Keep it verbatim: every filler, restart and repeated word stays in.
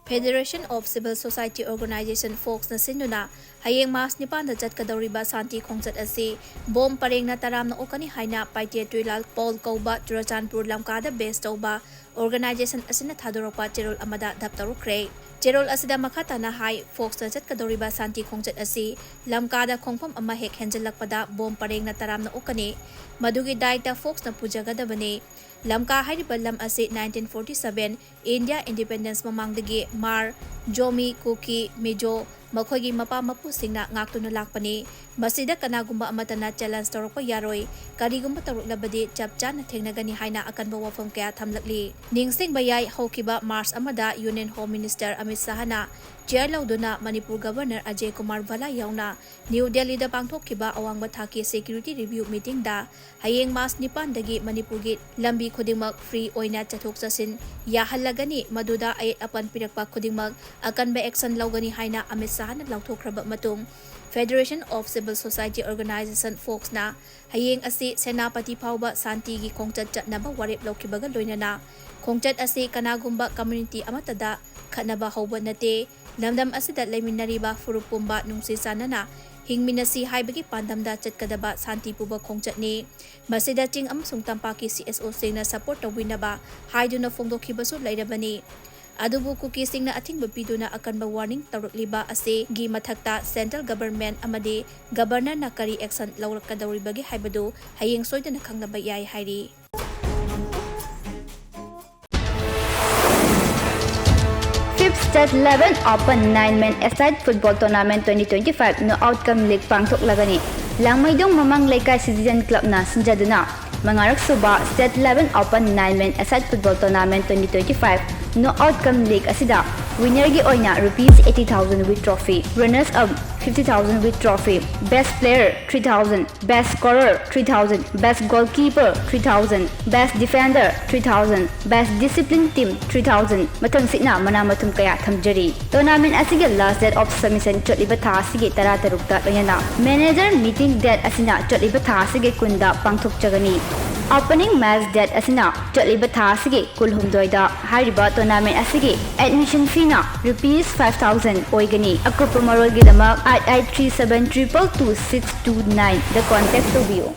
Federation of Civil Society Organization, ꯐꯣꯛꯁꯅ ꯁꯤꯟꯗꯨꯅ ꯍꯌꯦꯡ March ꯅꯤꯄꯥꯟꯗ ꯆꯠꯀꯗꯧꯔꯤꯕ ꯁꯥꯟꯇꯤ ꯈꯣꯡꯆꯠ ꯑꯁꯤ ꯕꯣꯝ ꯄꯔꯦꯡꯅ ꯇꯔꯥꯝꯅ ꯑꯣꯛꯀꯅꯤ ꯍꯥꯏꯅ ꯄꯥꯏꯇꯦ ꯇ꯭ꯔꯤꯂꯥꯜ ꯄꯣꯜ ꯀꯧꯕ ꯆꯨꯔꯆꯥꯟꯄꯨꯔ ꯂꯝꯀꯥꯗ ꯕꯦꯁ ꯇꯧꯕ ꯑꯣꯔꯒꯅꯥꯏꯖꯦꯁꯟ ꯑꯁꯤꯅ ꯊꯥꯗꯣꯔꯛꯄ ꯆꯦꯔꯣꯜ ꯑꯃꯗ ꯙꯞ ꯇꯧꯔꯛꯈ꯭ꯔꯦ꯫ ꯆꯦꯔꯣꯜ ꯑꯁꯤꯗ ꯃꯈꯥ ꯇꯥꯅ ꯍꯥꯏ, ꯐꯣꯛꯁꯇ ꯆꯠꯀꯗꯧꯔꯤꯕ ꯁꯥꯟꯇꯤ ꯈꯣꯡꯆꯠ ꯑꯁꯤ ꯂꯝꯀꯥꯗ ꯈꯣꯡꯐꯝ ꯑꯃ ꯍꯦꯛ ꯍꯦꯟꯖꯜꯂꯛꯄꯗ ꯕꯣꯝ ꯄꯔꯦꯡꯅ ꯇꯔꯥꯝꯅ ꯑꯣꯛꯀꯅꯤ꯫ ꯃꯗꯨꯒꯤ ꯗꯥꯏꯇ ꯐꯣꯛꯁꯅ ꯄꯨꯖꯒꯗꯕꯅꯤ꯫ ꯂꯝꯀꯥ ꯍꯥꯏꯔꯤꯕ ꯂꯝ ꯑꯁꯤ nineteen forty seven India Independence ꯃꯃꯥꯡꯗꯒꯤ ꯃꯥꯔ, ꯖꯣꯃꯤ, ꯀꯨꯀꯤ, ꯃꯤꯖꯣ ꯃꯈꯣꯏꯒꯤ ꯃꯄꯥ ꯃꯄꯨꯁꯤꯡꯅ ꯉꯥꯛꯇꯨꯅ ꯂꯥꯛꯄꯅꯤ꯫ ꯃꯁꯤꯗ ꯀꯅꯥꯒꯨꯝꯕ ꯑꯃꯠꯇꯅ ꯆꯦꯂꯦꯟꯖ ꯇꯧꯔꯛꯄ ꯌꯥꯔꯣꯏ꯫ ꯀꯔꯤꯒꯨꯝꯕ ꯇꯧꯔꯛꯂꯕꯗꯤ ꯆꯞ ꯆꯥꯅ ꯊꯦꯡꯅꯒꯅꯤ ꯍꯥꯏꯅ ꯑꯀꯟꯕ ꯋꯥꯐꯝ ꯀꯌꯥ ꯊꯝꯂꯛꯂꯤ꯫ ꯅꯤꯡꯁꯤꯡꯕ ꯌꯥꯏ, ꯍꯧꯈꯤꯕ ꯃꯥꯔꯆ ꯑꯃꯗ Union Home Minister ꯑꯃꯤꯠ ꯁꯥꯍꯅ ꯆꯤꯌꯔ ꯂꯧꯗꯨꯅ ꯃꯅꯤꯄꯨꯔ ꯒꯕꯔꯅꯔ ꯑꯖꯌ ꯀꯨꯃꯥꯔ ꯚꯜꯂꯥ ꯌꯥꯎꯅ ꯅ꯭ꯌꯨ ꯗꯦꯜꯂꯤꯗ ꯄꯥꯡꯊꯣꯛꯈꯤꯕ ꯑꯋꯥꯡꯕ ꯊꯥꯛꯀꯤ ꯁꯦꯀ꯭ꯌꯨꯔꯤꯇꯤ ꯔꯤꯚ꯭ꯌꯨ ꯃꯤꯇꯤꯡꯗ ꯍꯌꯦꯡ ꯃꯥꯔꯆ ꯅꯤꯄꯥꯟꯗꯒꯤ ꯃꯅꯤꯄꯨꯔꯒꯤ ꯂꯝꯕꯤ ꯈꯨꯗꯤꯡꯃꯛ ꯐ꯭ꯔꯤ ꯑꯣꯏꯅ ꯆꯠꯊꯣꯛ ꯆꯠꯁꯤꯟ ꯌꯥꯍꯜꯂꯒꯅꯤ, ꯃꯗꯨꯗ ꯑꯌꯦꯠ ꯑꯄꯟ ꯄꯤꯔꯛꯄ ꯈꯨꯗꯤꯡꯃꯛ ꯑꯀꯟꯕ ꯑꯦꯛꯁꯟ ꯂꯧꯒꯅꯤ ꯍꯥꯏꯅ ꯑꯃꯤꯠ ꯁꯥꯍꯅ ꯂꯥꯎꯊꯣꯛꯈ꯭ꯔꯕ ꯃꯇꯨꯡ, Federation of Civil Society Organization, ꯐꯣꯛꯁꯅ ꯍꯌꯦꯡ ꯑꯁꯤ ꯁꯦꯅꯥꯄꯇꯤ ꯐꯥꯎꯕ ꯁꯥꯟꯇꯤꯒꯤ ꯈꯣꯡꯆꯠ ꯆꯠꯅꯕ ꯋꯥꯔꯦꯞ ꯂꯧꯈꯤꯕꯒ ꯂꯣꯏꯅꯅ ꯈꯣꯡꯆꯠ ꯑꯁꯤ ꯀꯅꯥꯒꯨꯝꯕ ꯀꯝꯃ꯭ꯌꯨꯅꯤꯇꯤ ꯑꯃꯠꯇꯗ ꯈꯠꯅꯕ ꯍꯧꯕ ꯅꯠꯇꯦ꯫ ꯂꯝꯗꯝ ꯑꯁꯤꯗ ꯂꯩꯃꯤꯟꯅꯔꯤꯕ ꯐꯨꯔꯨꯞ ꯄꯨꯝꯕ ꯅꯨꯡꯁꯤ ꯆꯥꯟꯅꯅ ꯍꯤꯡꯃꯤꯟꯅꯁꯤ ꯍꯥꯏꯕꯒꯤ ꯄꯥꯟꯗꯝꯗ ꯆꯠꯀꯗꯕ ꯁꯥꯟꯇꯤ ꯄꯨꯕ ꯈꯣꯡꯆꯠꯅꯤ꯫ ꯃꯁꯤꯗ ꯆꯤꯡ ꯑꯃꯁꯨꯡ ꯇꯝꯄꯥꯛꯀꯤ ꯁꯤ ꯑꯦꯁ ꯑꯣꯁꯤꯡꯅ ꯁꯄꯣꯔꯠ ꯇꯧꯕꯤꯅꯕ ꯍꯥꯏꯗꯨꯅ ꯐꯣꯡꯗꯣꯛꯈꯤꯕꯁꯨ ꯂꯩꯔꯕꯅꯤ꯫ ꯑꯗꯨꯕꯨ ꯀꯨꯀꯤꯁꯤꯡꯅ ꯑꯊꯤꯡꯕ ꯄꯤꯗꯨꯅ ꯑꯀꯟꯕ ꯋꯥꯔꯅꯤꯡ ꯇꯧꯔꯛꯂꯤꯕ ꯑꯁꯤꯒꯤ ꯃꯊꯛꯇ ꯁꯦꯟꯇ꯭ꯔꯦꯜ ꯒꯕꯔꯟꯃꯦꯟꯠ ꯑꯃꯗꯤ ꯒꯕꯔꯅꯔꯅ ꯀꯔꯤ ꯑꯦꯛꯁꯟ ꯂꯧꯔꯛꯀꯗꯧꯔꯤꯕꯒꯦ ꯍꯥꯏꯕꯗꯨ ꯍꯌꯦꯡ ꯁꯣꯏꯗꯅ ꯈꯪꯅꯕ ꯌꯥꯏ ꯍꯥꯏꯔꯤ꯫ Fifth State Level Open Nine Men Aside Football Tournament twenty twenty-five Knockout cum League ꯄꯥꯡꯊꯣꯛꯂꯒꯅꯤ꯫ ꯂꯥꯡꯃꯩꯗꯣꯡ ꯃꯃꯥꯡ ꯂꯩꯀꯥꯏ Citizen Clubꯅ ꯁꯤꯟꯖꯗꯨꯅ ꯃꯉꯥꯔꯛ ꯁꯨꯕ State Level Open Nine Men Aside Football Tournament twenty twenty-five Knockout cum League ꯑꯁꯤꯗ winnerꯒꯤ ꯑꯣꯏꯅ rupees eighty thousand with trophy, runners up fifty thousand with trophy, best player three thousand, best scorer three thousand, best goalkeeper three thousand, best defender three thousand, best discipline team three thousand, ꯃꯊꯪꯁꯤꯠꯅ ꯃꯅꯥ ꯃꯊꯨꯝ ꯀꯌꯥ ꯊꯝꯖꯔꯤ꯫ Tournament ꯑꯁꯤꯒꯤ last date of submission ꯆꯠꯂꯤꯕ ꯊꯥ ꯑꯁꯤꯒꯤ ꯇꯔꯥꯇꯔꯨꯛꯇ ꯂꯣꯏꯅꯅ manager meeting date ꯑꯁꯤꯅ ꯆꯠꯂꯤꯕ ꯊꯥ ꯑꯁꯤꯒꯤ ꯀꯨꯟꯗ ꯄꯥꯡꯊꯣꯛꯆꯒꯅꯤ꯫ Opening match date ꯑꯁꯤꯅ ꯆꯠꯂꯤꯕ ꯊꯥ ꯑꯁꯤꯒꯤ ꯀꯨꯟꯍꯨꯝꯗꯣꯏꯗ꯫ ꯍꯥꯏꯔꯤꯕ tournament ꯑꯁꯤꯒꯤ admission feeꯅ rupees five thousand ꯑꯣꯏꯒꯅꯤ꯫ ꯑꯀꯨꯞꯄ ꯃꯔꯣꯜꯒꯤꯗꯃꯛ eight eight three seven triple two six two nine ꯗ contact ꯇꯧꯕꯤꯌꯨ꯫